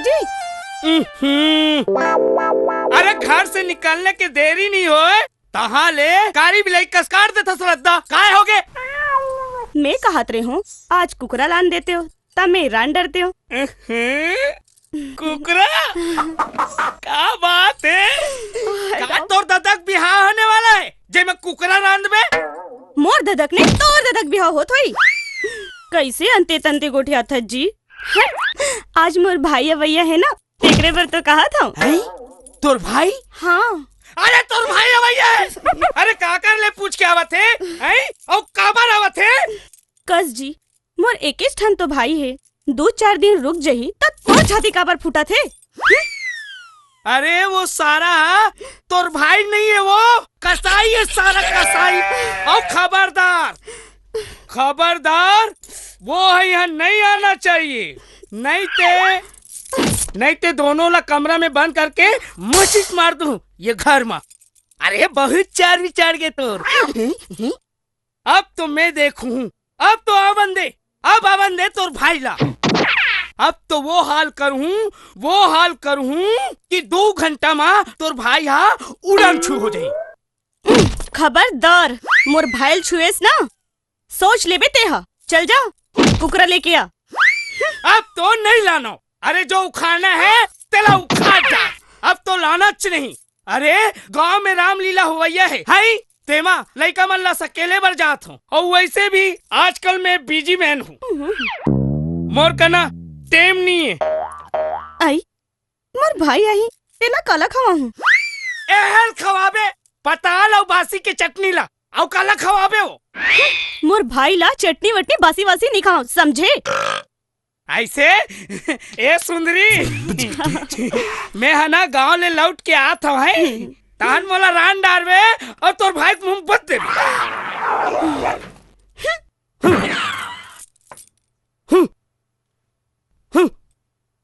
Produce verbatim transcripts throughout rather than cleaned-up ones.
छुट्टी। हम्म। अरे, घर से निकलने के देरी नहीं होए, तहाँ ले कारी बिलाई कस काट देथस रद्दा। काय होगे? मैं कहत रहे हूँ, आज कुकरा लान देते हो, त मैं रान डरते हो। हम्म। कुकरा? का बात है? का तोर ददक बिहाव होने वाला है, जे मैं कुकरा रांधबे? मोर ददक ने तोर ददक बिहाव होत होई। कैसे अंते तंते गोठियाथस जी? आज मोर भाई अवैया है ना, तेकरे बर तो कहत हूँ। हैं? तोर भाई? हाँ। अरे, तोर भाई अवैया है। अरे, काकर ले पूछ के आवत हे? हैं? अउ काबर आवत हे? कस जी, मोर एकेच ठन तो भाई हे, दू चार दिन रुक जही, त तोर छाती काबर फूटत हे? अरे, वो सारा तोर भाई नहीं है, वो कसाई है, सारा कसाई। अउ खबरदार, खबरदार, वो है यहाँ नहीं आना चाहिए, नहीं ते, नहीं ते दोनों ला कमरा में बंद करके मुसिक मार दूँ ये घर में। अरे, बहुत चार विचार के तोर। अब तो मैं देखूँ, अब तो आवन दे, अब आवन दे तोर भाई ला। अब तो वो हाल करूँ, वो हाल करूँ कि दू घंटा मा तोर भाई हा उड़न छू हो जाई। खबरदार, मोर भाई ल छुएस ना, सोच लेबे तेहा। चल जा, कुकरा लेके आ। अब तो नहीं लानो। अरे, जो उखाड़ना है, तेला उखाड़ डाल। अब तो लानच नहीं। अरे, गांव में रामलीला होवैया है, हई? तेमा लइका मन ला सकेले बर जात हो। अउ वैसे भी आजकल मैं बिजी मैन हूँ, मोर कना टेम नहीं है। आई, मोर भाई आही, तेला काला खवाहूँ? एहल खवाबे, पताल अउ बासी के चटनी ला, अउ काला खवाबे हो? मोर भाई ला चटनी वटनी बासी वासी नहीं खाओ, समझे? ऐसे? ए सुंदरी, मैं ह ना गांव ले लौट के आत हव, हैं? तहन मोला रान डारबे अउ तोर भाई के मुंह बत देबे।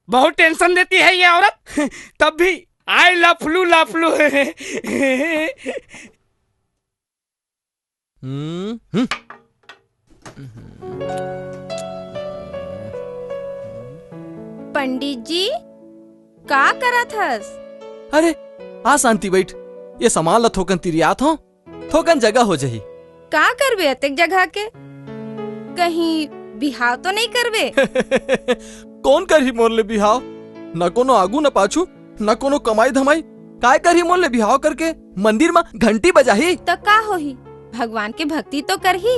बहुत टेंशन देती है ये औरत, तब भी आई लफलू लफलू। हम्म, हम्म। पंडित जी, का करत हस? अरे, आ शांति, बैठ। ये सामान ला थोकन तिरियात हो, थोकन जगह हो जही। का करबे अतेक जगह के? कहीं बिहाव तो नहीं करबे? कौन करही मोर ले बिहाव? न कोनो आगू न पाछू, न कोनो कमाई धमाई। काय करही मोर ले बिहाव करके? मंदिर म घंटी बजाही? त का होही? भगवान के भक्ति तो करही।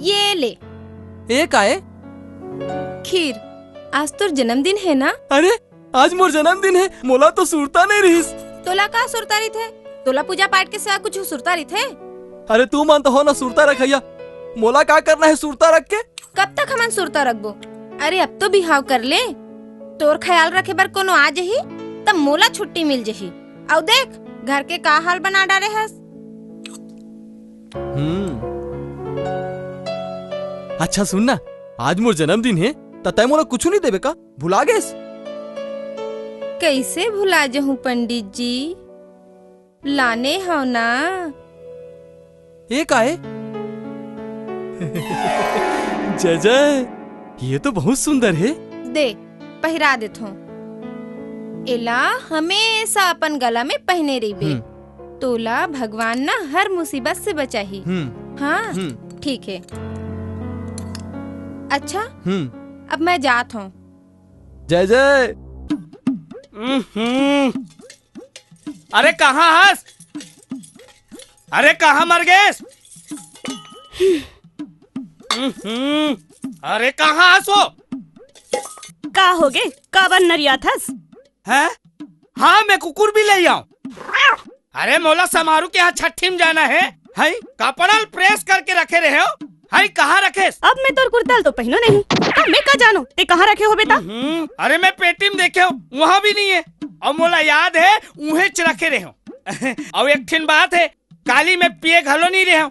ये ले। ए काय? खीर। आज तोर जन्मदिन हे ना? अरे, आज मोर जन्मदिन हे, मोला तो सुरता नहीं रहिस। तोला का सुरता रहिथे? तोला पूजा पाठ के सिवा कुछ सुरता रहिथे? अरे, तू मन तो हो ना सुरता रखइया, मोला का करना हे सुरता रख के? कब तक हमन सुरता रखबो? अरे, अब तो बिहाव कर ले, तोर ख्याल रखे बर कोनो आ जही, तब मोला छुट्टी मिल जही। अउ देख, घर के का हाल बना डारे हस। हम्म। अच्छा सुन ना, आज मोर जन्मदिन हे, त तैं मोला कुछु नहीं देबे का? भुला गेस? कैसे भुला जहूं पंडित जी? लाने हव ना? ए काय? जय जय, ये तो बहुत सुंदर हे। दे, पहिरा देथों। एला हमेशा अपन गला में पहिने रहिबे। हम्म। तोला भगवान ना हर मुसीबत से बचाही। हम्म। हाँ, हम्म। ठीक हे। अच्छा, हम्म। अब मैं जात हूँ। जय जय। हम्म। अरे, कहाँ हस? अरे, कहाँ मर गेस? हम्म, अरे, कहाँ हस वो? का होगे? काबर नरियाथस? हैं? हाँ, मैं कुकुर भी ले आऊं। अरे, मोला समारू के यहाँ छट्ठी में जाना है। हई, कपड़ा ल प्रेस करके रखे रहे हो। हई, कहाँ रखेस? अब मैं तोर कुर्ता ल तो पहिनो नहीं। अब मैं का जानो, ते कहाँ रखे होबे ता? हम्म, अरे, मैं पेटी में देखे हो, वहाँ भी नहीं है। अउ मोला याद है, उहें च रखे रहे हो। अउ एक ठिन बात है, काली मैं पिए घलो नहीं रहे हो।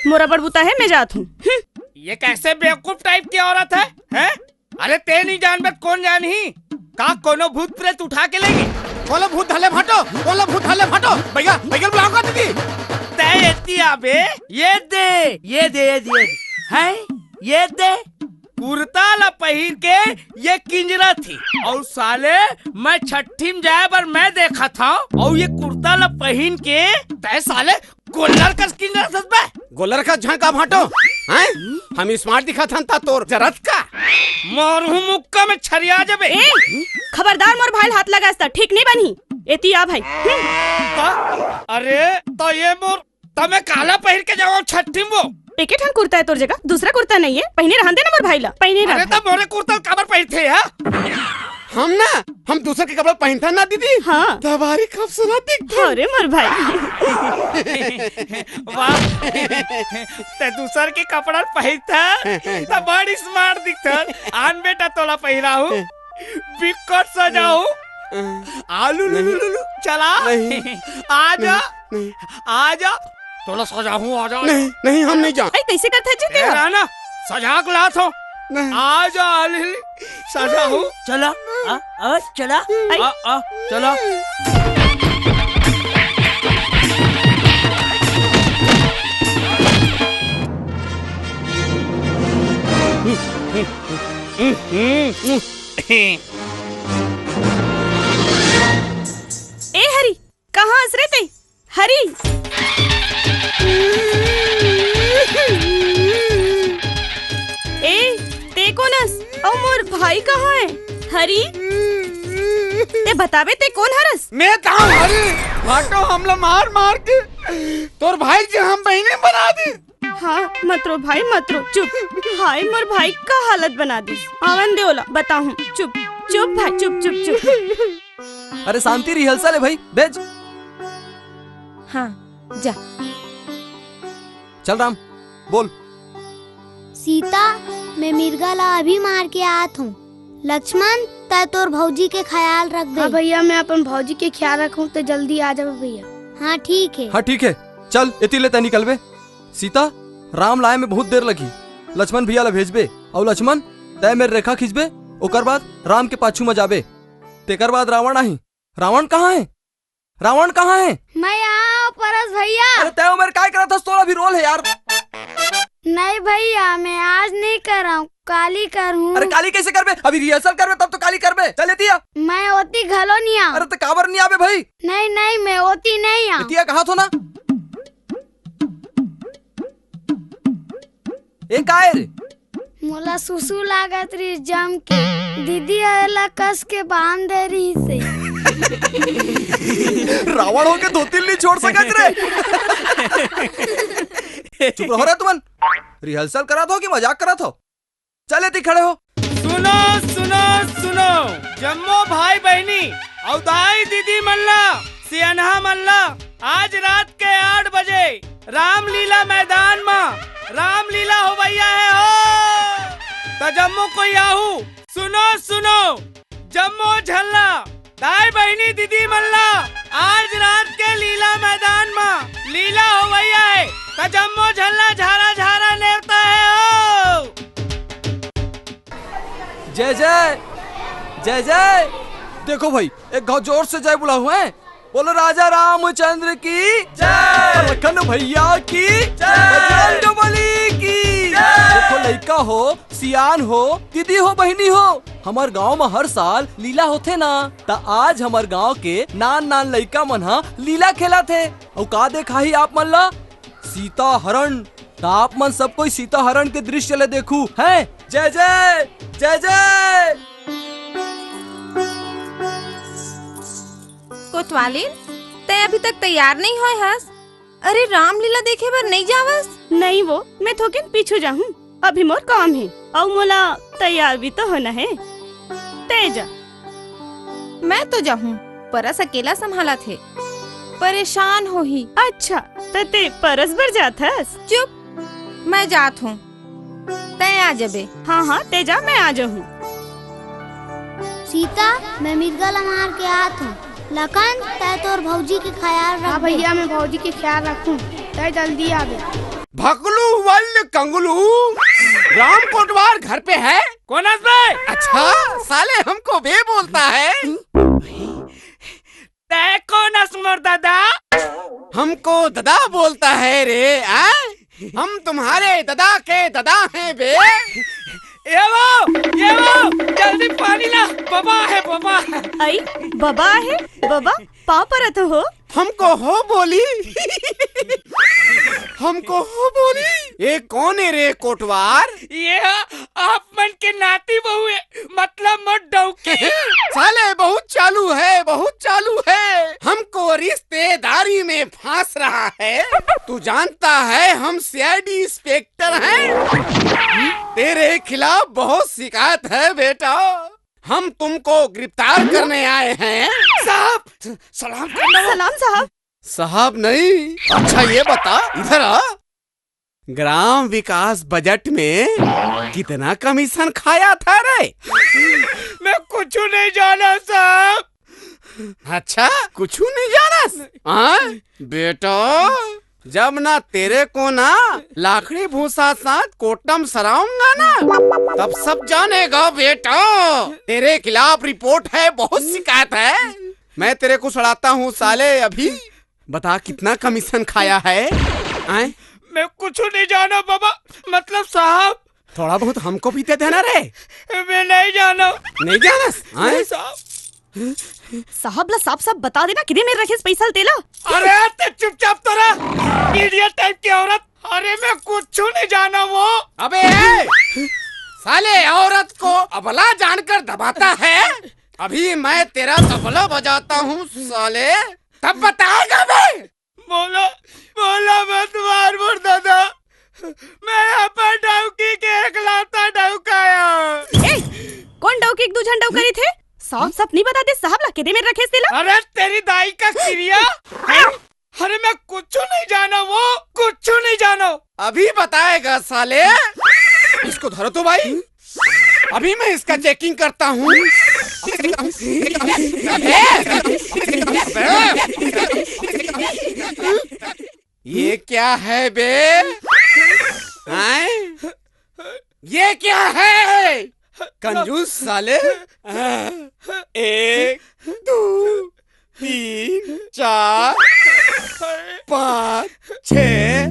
मोर अब्बड़ बुता है, मैं जात हूँ। हम्म। ये कैसे बेवकूफ टाइप की औरत है, हैं? अरे, ते नहीं जानबे, कोन जानही? का कोनो भूत प्रेत उठा के लेगे? कोनो भूत धले फटो, कोनो भूत धले फटो। भैया, भैया बुलाओ का दीदी? तै एती आबे, ये दे, ये दे, ये दे, ये दे। हैं? ये दे। कुर्ता ला पहिर के ये किंजरत हे। अउ साले, मैं छट्ठी में जाए बर मैं देखत हंव, अउ ये कुर्ता ला पहिन के तैं साले गोल्लर कस किंजरत हस बे। गोल्लर कस झन का भांटो, हैं? हम smart दिखत हन ता तोर जरत का? मारहूं मुक्का में छरिया जबे। ए, खबरदार मोर भाई ल हाथ लगास त ठीक नहीं बनही। एती आ भाई। हम्म। का? अरे, त ये मोर त मैं काला पहिर के जावंव छट्ठी में वो? एके ठन कुर्ता हे तोर जगह, दूसरा कुर्ता नहीं हे, पहिने रहन दे ना मोर भाई ला, पहिने अरे रहन। त मोरे कुर्ता ल काबर पहिरथे हा? हम ना, हम दूसर के कपड़ा पहिनथन ना दीदी। हाँ। त भारी खूबसूरत दिखथन। अरे मोर भाई। वाह, तैं दूसर के कपड़ा ल पहिरथस त बड़ smart दिखथस। आन बेटा तोला पहिराहूं, बिकट सजाहूं। आलू लुलू लुलू, चला। नहीं। आजा, नहीं। आजा। तोला सजाहूं, आजा। नहीं, नहीं, हम नहीं जान। अई, कइसे करथस जी तें? ए, रहा ना, सजा के लात हंव। नहीं। आजा, आलू, सजाहूं। चला, आ, आ, चला। अई। आ, आ, चला। ए हरी, कहाँ हस रे तें? हरी! ए, तें कोन हस? अउ मोर भाई कहाँ हे? हरी! तें बताबे तें कोन हरस? मैं कहाँ हरी? भांटो हमला मार मार के तोर भाई के हम बहिनी बना दे। हाँ, मत रो भाई, मत रो, चुप। हाय, मोर भाई का हालत बना दिस। आवन दे ओला, बताहूँ। चुप, चुप भाई, चुप, चुप, चुप। अरे शांति, rehearsal हे भाई, भेज। हाँ, जा। चल राम, बोल। सीता, मैं मिर्गा ला अभी मार के आत हूँ। लक्ष्मण, तैं तोर भौजी के ख्याल रखबे। हाँ भैया, मैं अपन भौजी के ख्याल रखहूँ, तैं जल्दी आ जाबे भैया। हाँ, ठीक हे। हाँ, ठीक हे। चल, एती ले तैं निकलबे। सीता, राम ला आए में बहुत देर लगही। लक्ष्मण भैया ला भेजबे। अउ लक्ष्मण, तैं मेर रेखा खींचबे, ओकर बाद राम के पाछू म जाबे। तेकर बाद रावण आही। रावण कहाँ हे? रावण कहाँ हे? मैं यहाँ हूँ, परस भैया। अरे, तैं ओ मेर काय करत हस? तोर अभी role हे यार। नहीं भैया, मैं आज नहीं करहूँ, काली करहूँ। अरे, काली कइसे करबे? अभी rehearsal करबे, तब तो काली करबे। चल, एती आ। मैं ओती घलो नहीं आऊँ। अरे, तैं काबर नहीं आबे भाई? नहीं, नहीं, मैं ओती नहीं आऊँ। एती आ, कहा थो ना। ए, काय रे? मोला सुसु लागत रहिस जम के, दीदी ह एला कस के बांध दे रहिस हे। रावण होके धोती ल नहीं छोड़ सकत रे। चुप रहो रे तुमन। Rehearsal करत हो कि मजाक करत हो? चल एती खड़े हो। सुनो, सुनो, सुनो, जम्मो भाई बहिनी अउ दाई दीदी मन ला, सियनहा मन ला, आज रात के आठ बजे रामलीला मैदान म रामलीला होवइया हे हो। त जम्मो कोई आहू। सुनो, सुनो, जम्मो झन ला, दाई बहिनी दीदी मन ला, आज रात के लीला मैदान म लीला होवइया हे, त जम्मो झन ला झारा झारा नेवता हे हो। जय जय, जय जय। देखो भाई, एक घाव जोर से जय बुलाहू, हैं? बोलो राजा रामचंद्र की जय। लखन भैया की जय। बजरंग बली की जय। देखो लइका हो, सियान हो, दीदी हो, बहिनी हो, हमर गांव म हर साल लीला होथे ना, त आज हमर गांव के नान नान लइका मन ह लीला खेलत हे। अउ का देखाही आप मन ला? सीता हरण। त आप मन सब कोई सीता हरण के दृश्य ले देखू, हैं? जय जय, जय जय। कोतवालिन, तैं अभी तक तैयार नहीं होय हस? अरे, रामलीला देखे बर नहीं जावस? नहीं वो, मैं थोकिन पीछू जाहूँ, अभी मोर काम हे, अउ मोला तैयार भी तो होना हे। तैं जा। मैं तो जाहूँ, परस अकेला संभालत हे, परेशान होही। अच्छा, त तैं परस बर जात हस? चुप, मैं जात हूँ, तैं आ जबे। हाँ, हाँ, तैं जा, मैं आ जाहूँ। सीता, मैं मिर्गा ला मार के आत हूँ। लखन, तैं तोर भौजी के ख्याल रख। हाँ भैया, मैं भौजी के ख्याल रखूँ, तैं जल्दी आबे। भकलू वल्ल कंगलू, राम कोटवार घर पे है? कोन हस बे? अच्छा, साले हमको बे बोलता है। तैं कोन हस मोर ददा? हमको ददा बोलता है रे, आ? हम तुम्हारे ददा के ददा हैं बे। ये वो, ये वो, जल्दी पानी ला, बबा हे, बबा। आई, बबा हे, बबा, पाँव परत हो। हमको हो बोली। हमको हो बोली। ये कौन है रे कोटवार? ये आप मन के नाती बहू है, मतलब मोर डौकी। साले बहुत चालू है, बहुत चालू है। हमको रिश्तेदारी में फांस रहा है। तू जानता है हम सीआईडी इंस्पेक्टर हैं। तेरे खिलाफ बहुत शिकायत है बेटा। हम तुमको गिरफ्तार करने आए हैं। साहब, सलाम करना। सलाम साहब। साहब नहीं। अच्छा ये बता, इधर आ। ग्राम विकास बजट में कितना कमीशन खाया था रे? मैं कुछ नहीं जाना साहब। अच्छा, कुछ नहीं जाना? हाँ? बेटा, जब ना तेरे को ना लाकड़ी भूसा साथ कोटम सराऊंगा ना, तब सब जानेगा बेटा। तेरे खिलाफ रिपोर्ट है, बहुत शिकायत है। मैं तेरे को सड़ाता हूँ साले। अभी बता, कितना कमीशन खाया है? आए? मैं कुछ नहीं जाना बाबा, मतलब साहब। थोड़ा बहुत हमको भी दे देना रे। मैं नहीं जाना। नहीं जाना? आए? नहीं साहब। साहब ला साफ साफ बता देना, किदे मेर रखेस पैसा ल तेला। अरे ते चुपचाप तो रह, इडियट टाइप की औरत। अरे मैं कुछ नहीं जाना वो। अबे ए, साले औरत को अबला जानकर दबाता है। अभी मैं तेरा तबला बजाता हूँ साले, तब बताएगा बे। बोला, बोला मत मार मोर दादा। मैं अपन डौकी के एकलौता डौका आंव। ए, कोन डौकी के दू झन डौका रहिथे? साफ साफ नहीं बताते साहब ला, किदे मेर रखेस तेला। अरे तेरी दाई का किरिया। अरे मैं कुछ नहीं जाना वो, कुछ नहीं जाना। अभी बताएगा साले। इसको धरो तो भाई। अभी मैं इसका चेकिंग करता हूँ। ये क्या है बे? हैं? ये क्या है? कंजूस साले। एक, दो, तीन, चार, पाँच, छः,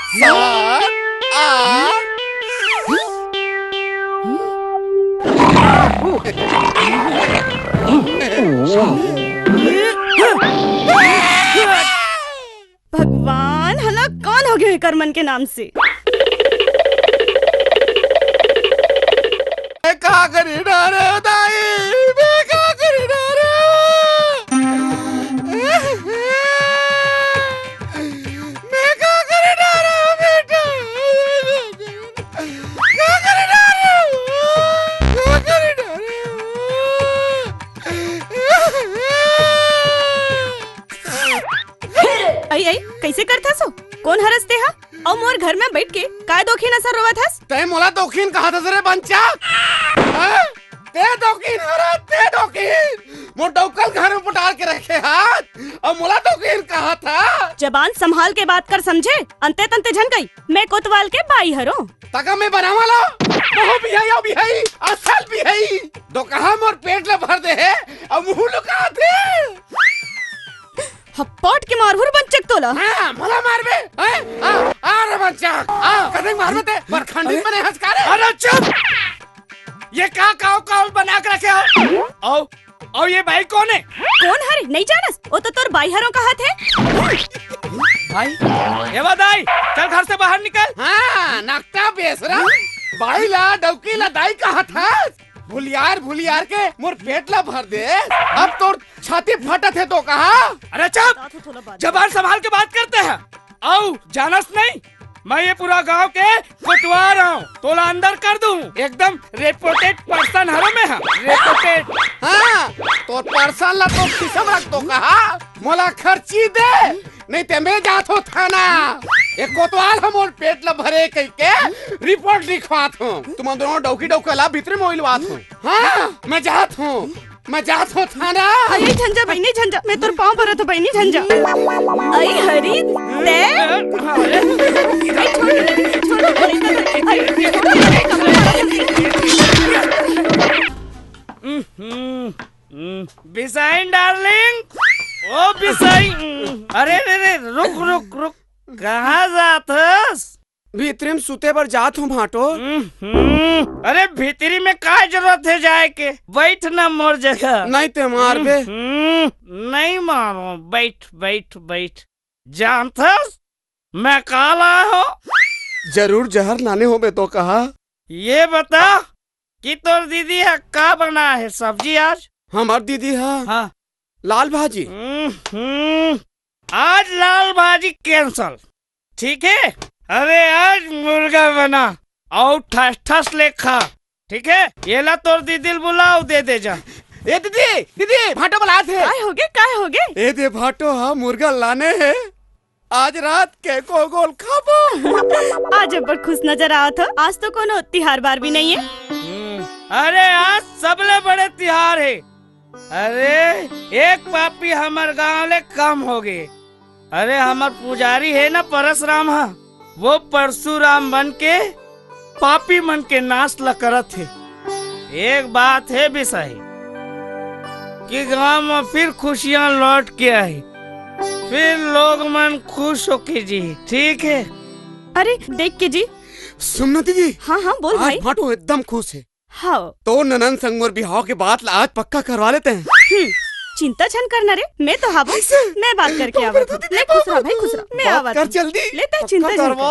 सात, आठ। भगवान, हला कौन हो गयो एकर मन के नाम से? मैं का करी डारे हो दाई, मैं का करी डारे हो? मैं का करी डारे हो बेटा? का करी डारे हो? का करी डारे हो? अई, अई, कइसे करथस ओ? कोन हरस तेहा? अउ मोर घर में बइठ के काय दोखिन असन रोवत हस? तैं मोला दोखिन कहत हस रे बंचा? हाँ? तैं दोखिन हरस, तैं दोखिन। मोर डौका ल घर में पटार के रखे हस, अउ मोला दोखिन कहत हस। जबान संभाल के बात कर समझे, अंते तंते झन कही, मैं कोतवाल के बाई हरों। तका मैं बनावा ला, बहु बिहाई अउ बिहाई, असल बिहाई। दोकहा मोर पेट ला भर दे हे, अउ मुहूं लुकाथे। हप्पट के मारहूं रे बंचक तोला। हाँ, मोला मारबे, हैं? आ, आ रे बंचक, आ, कतेक मारबे तैं, बड़ खंडित बने हस का रे? अरे चुप! ये का काव काव बना के रखे हो? अउ, अउ ये बाई कोन हे? कोन हरे? नइ जानस? ओ तो तोर बाई हरों कहत हे। बाई? ए वा दाई, चल घर से बाहर निकल। हाँ, नकटा बेसरा। बाई ला, डौकी ला दाई कहत हस? भुलियार, भुलियार के मोर पेट ला भर दे। अब तोर छाती फटत हे तो कहा? अरे चुप! जबान संभाल के बात करते हैं। अउ जानस नहीं, मैं ये पूरा गांव के कोतवार हूँ, तोला अंदर कर दूँ। एकदम रेपुटेड पर्सन हरों मैं, हाँ, रेपुटेड। हाँ, तोर पर्सन ला तो खिसम रख तो कहा, मोला खर्ची दे, नहीं ते मैं जात हो थाना। ये कोतवाल ह मोर पेट ला भरे कहिके रिपोर्ट लिखवात हूँ। तुमन दोनों डौकी डौका ला भीतरे मोइलवात हूँ। हाँ, मैं जात हूँ। मैं जात हों थाना। अरे झंझा बहिनी झंझा, मैं तोर पाँव परत हों बहिनी झंझा। अई हरी, तैं? अरे, अरे, छोड़, छोड़, छोड़, अरे, अरे, छोड़, अरे, कमला, हम्म, हम्म। बिसाइन डार्लिंग, ओ बिसाइन, अरे, अरे, अरे, रुक, रुक, रुक, कहाँ जात हस? भीतरी में सुते बर जात हूँ भांटो। हम्म, अरे भीतरी में का जरूरत हे जाए के? बैठ ना मोर जगह। नहीं ते मारबे। हम्म, नहीं मारो, बैठ, बैठ, बैठ। जानथस मैं का लाए हो? जरूर जहर लाने होबे तो कहा। ये बता कि तोर दीदी ह का बनाए हे सब्जी आज? हमर दीदी ह हाँ। लाल भाजी। हम्म, हम्म। आज लाल भाजी cancel, ठीक है? अरे आज मुर्गा बना अउ ठस ठस ले खा, ठीक है? एला तोर दीदी ल बुलाओ, दे दे जा। ए दीदी, दीदी, भांटो बलात हे। काय होगे, काय होगे? ए दे भांटो ह मुर्गा लाने हे, आज रात के गोल गोल खाबो। आज अब्बड़ खुश नजर आवत हो, आज तो कोनो तिहार बार भी नहीं है। हम्म, अरे आज सबले बड़े तिहार हे। अरे एक पापी हमर गांव ले कम होगे। अरे हमर पुजारी हे ना परसराम ह, वो परसुराम बन के पापी मन के नाश ल करत हे। एक बात हे बिसाही कि गांव म फिर खुशियां लौट के आही, फिर लोग मन खुश होके जी, ठीक है? अरे देख के जी। सुन ना दीदी, हाँ हाँ बोल आज भाई। भांटो एकदम खुश है। हाँ। तो ननन संग मोर बिहाव के बात ला आज पक्का करवा लेते हैं। हम्म, चिंता झन करना रे, मैं तो हाबो। मैं बात करके आवत हूँ। ले खुश रहा भाई, खुश रहा। मैं आवत हूँ। जल्दी। ले तय चिंता झन कर।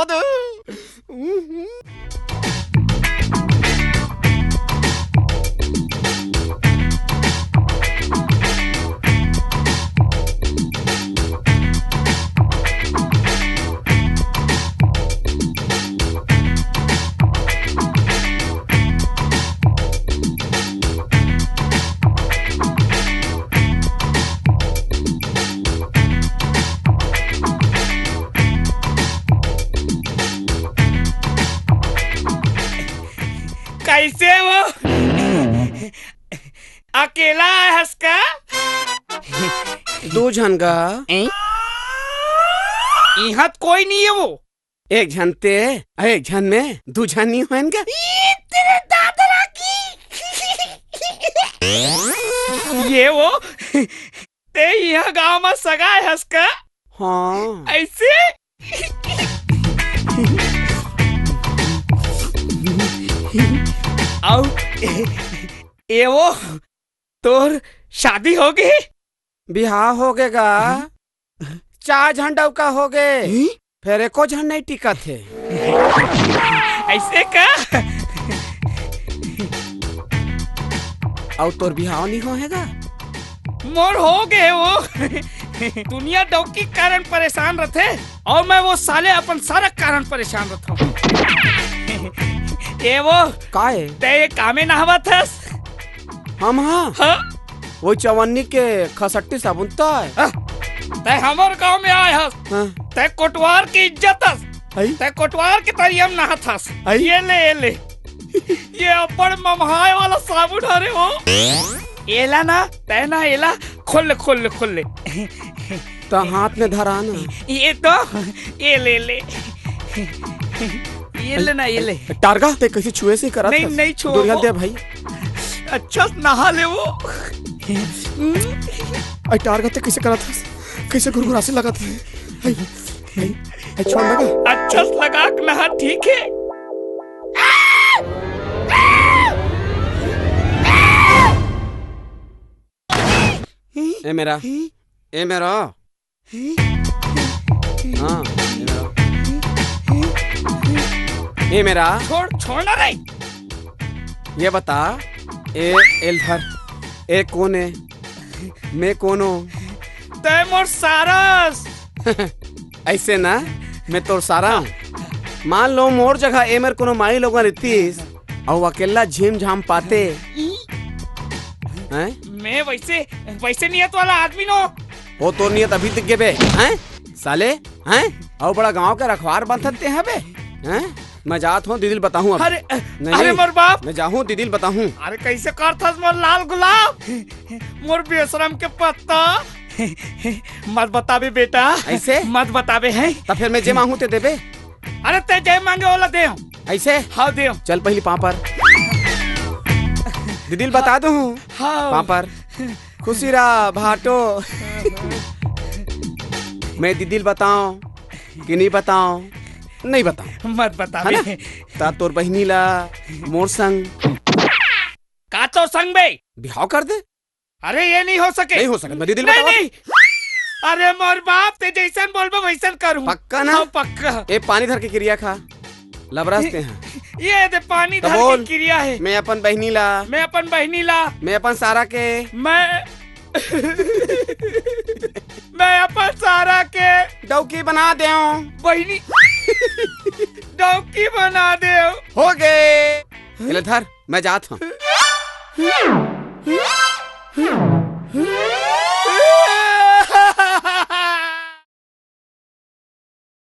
कैसे हो? अकेला आए हस का? दू झन गा। ए? इहाँ त कोई नहीं है वो। एक झन ते, एक झन में, दू झन नहीं होएन गा? ई तेरे दादरा की। ये वो, ते इहाँ गांव में सगा आए हस का? हाँ। ऐसे? अउ ए वो तोर शादी होगे? बिहाव होगे गा। हम्म। चार झन डउका होगे। हम्म? फेर एको झन नहीं टिकत हे। ऐसे का? अउ तोर बिहाव नहीं होहे गा? मोर होगे वो। दुनिया डौकी के कारण परेशान रथे अउ मैं वो साले अपन सारा कारण परेशान रथों। ए वो, का ए? ते ये कामे नहावत हस? हम हाँ? हाँ? वो चवन्नी के खसट्टी साबुन तो है। हाँ? ते हमर गांव में आए हस। हाँ? ते कोटवार की इज्जत हस। आई? ते कोटवार के तरिया में नहात हस। आई? ये ले, ये ले। ये अब्बड़ ममहाए वाला साबुन हरे हो। एला ना, ते ना एला, खोल ले, खोल ले, खोल ले। तो हाथ में धरा ना। ये तो, ये ले ले। ये ले ना, ये ले। टारगा, ते कैसे छुए से करत नहीं, हस? नहीं छुआ दूरिया वो। दे भाई। अच्छा से नहा ले वो। अरे टारगा, ते कैसे करत हस? कैसे गुरगुरासे लगत हे? हाय, हाय, हाय, छोड़ ना। अच्छा से लगा के नहा, ठीक है। ए मेरा, ए मेरा। हाँ, ए मेरा। ए मेरा। छोड़, छोड़ ना रे। ये बता, ए एल धर, ए कोन ए? मैं कोनो? तय मोर सारस। ऐसे ना, मैं तोर सारा हूँ। मान लो मोर जगह ए मेर कोनो माई लोगन रहतीस, अउ अकेला झिम झाम पाते। हैं? मैं वैसे, वैसे नियत वाला आदमी नो। वो तोर नियत अभी दिख गे बे, हैं? साले, हैं? अउ बड़ा गांव के रखवार बनथस ते हबे, हैं? मैं जात हूँ, दीदी ल बताहूँ अब। अरे, नहीं, अरे नहीं, मोर बाप। मैं जाहूँ, दीदी ल बताहूँ। अरे कैसे करथस मोर लाल गुलाब, मोर बेशरम के पत्ता। मत बताबे बेटा। ऐसे? मत बताबे हैं। त फेर मैं जे मांगहूँ ते देबे? अरे ते जे मांगे ओला दे। ऐसे? हाँ दे। चल पहली पाँव पर। दीदी ल बता दूँ। हाँ। पाँव पर। खुशी रहा भाटो। मैं दीदी ल बताओ कि नहीं बताओ? नहीं बताओ। मत बता है ना? बे। ता तोर बहिनी ला मोर संग। का तोर संग बे? बिहाव कर दे। अरे ये नहीं हो सके। नहीं हो सके, मैं दीदी नहीं, बतावा। नहीं। अरे मोर बाप, ते जैसन बोलबे वैसन करूँ। पक्का ना? हाँ, पक्का। ए, पानी धर के किरिया खा। लबरस ते हैं। ये दे पानी तो धर बोल। के किरिया है। मैं अपन बहिनी ला। मैं अपन बहिनी ला। मैं अपन सारा के। मैं मैं अपन सारा के डौकी बना देव। बहिनी डौकी बना देव। हो गे। ले धर, मैं जात हूँ।